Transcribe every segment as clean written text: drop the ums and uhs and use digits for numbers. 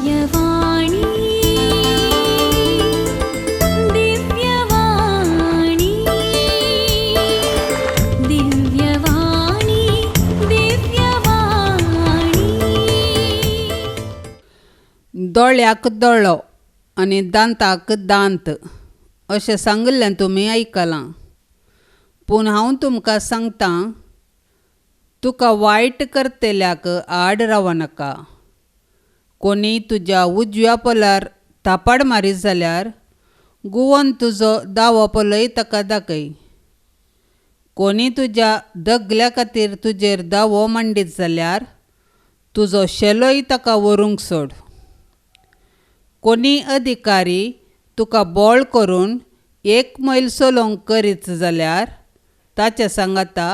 दिव्यवाणी दिव्यवाणी दिव्यवाणी दिव्यवाणी. दोळ्याक दोळो आनी दांताक दांत अशें सांगिल्लें तुमी आयकलां. पूण हांव तुमकां सांगतां, तुका वायट करतल्याक आड रावनाका. कोणी तुज्या उजव्या पोलार थापाड मारीत जाल्यार गुवन तुजो दावो पोलय ताका दाखय. कोणी तुज्या दगल्या खातीर तुजेर दावो मांडीत जाल्यार तुजो शेलोय ताका व्हरूंक सोड. कोणी अधिकारी तुका बोळ करून 1 मैल चलोवंक करीत जाल्यार ताचे सांगाता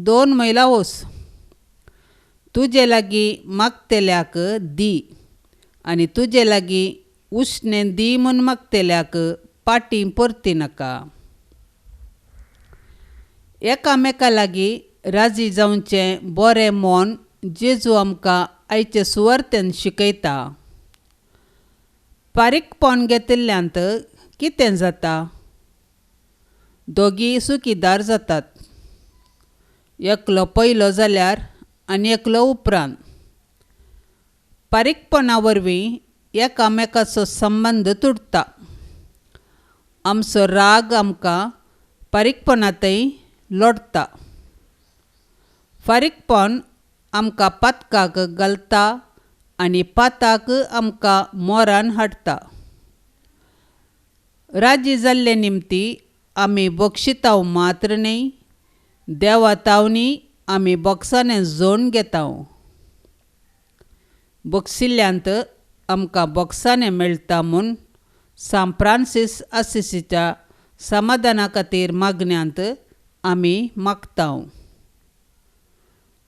2 मैलां वच. तुजे लागीं मागतल्याक दी आनी तुजे लागीं उश्णें दी म्हूण मागतल्याक पाटी परती नाका. एकामेका लागीं राजी जावचें बरें मन जेजू आमकां आयचे सुवार्तेन शिकयता. फारीकपण घेतिल्ल्यांत कितें जाता? दोगी सुखीदार जातात, एकलो पयलो जाल्यार आनी एकलो उपरांत. फारीकपणा वरवीं एकामेकाचो संबंद तुटता. आमचो राग आमकां फारीकपणांतय लोटता. फारीकपण आमकां पातकाक घालता आनी पाताक आमकां मोरान हाडटा. राजी जाल्ले निमती आमी बक्षितांव मात्र न्हय, देवातावनी आमी बॉक्सांनी जोड घेतांव. बक्षिल्ल्यांत आमकां बॉक्सांनी मेळटा म्हूण सांत फ्रांसीस आसिसीच्या समाधाना खातीर मागण्यांत आमी मागतांव.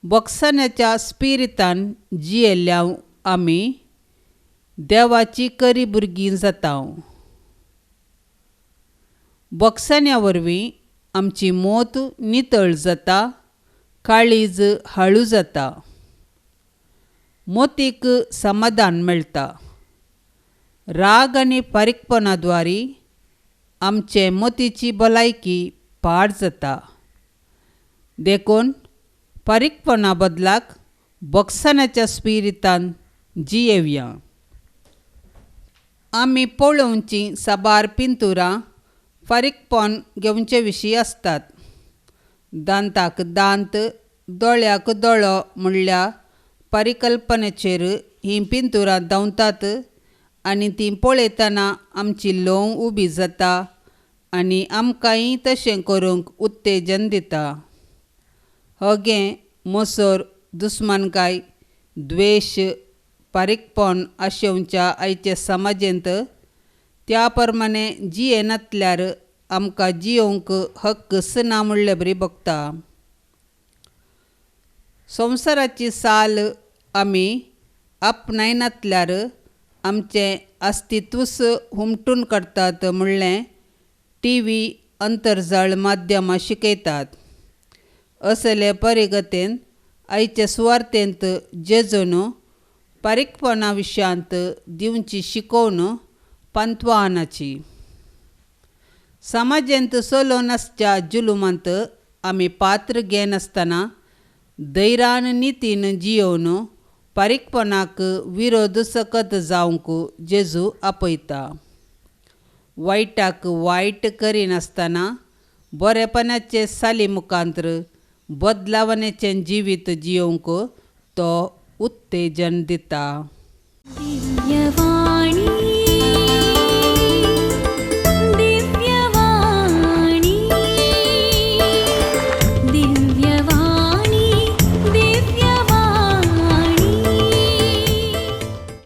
बॉक्सांच्या स्पिरितान जियेल्ल्या आमी देवाची करी भुरगीं जातांव. बॉक्सांया वरवीं आमची मोत नितळ जाता, काळीज हाळू जाता, मोतीक समाधान मेळटा. राग आनी फारीकपणा द्वारी आमचे मोतीची भलायकी पाड जाता. देखून फारीकपणा बदलाक बॉक्सांच्या स्पिरितान जियेवया. आमी पळोवचीं साबार पिंतुरां फारीकपण घेवचे विशीं आसतात. दांताक दांत, दोळ्याक दोळो म्हणल्या परिकल्पनेचेर हीं पिंतुरां धांवतात आनी तीं पळयतना आमची ल्हंव उबी जाता आनी आमकांय तशें करूंक उत्तेजन दिता. हगें, मोसर, दुस्मानकाय, द्वेश, फारीकपण आशेवच्या आयच्या समाजेंत त्या प्रमाणे जियेनातल्यार आमकां जियोवंक हक्कच ना म्हणले बरी भोगता. संवसाराची साल आमी आपणायनातल्यार आमचें अस्तित्वच हुमटून काडटात म्हणलें टी व्ही अंतर्जाळ माध्यमां शिकयतात. असले परिगतेन आयचे सुवार्तेंत जेजून फारीकपणा विशयांत दिवची शिकोवन पांतवानाची. समाजेंत चलोवन आसच्या जुलुमांत आमी पात्र घेनासतना धैर्यान नितीन जियोवन फारीकपणाक विरोध सकत जावंक जेजू आपयता. वायटाक वायट करिनासतना बरेपणाचे साली मुखांतर बदलावण्याचें जिवीत जियोवंक तो उत्तेजन दिता. दिव्यवाणी.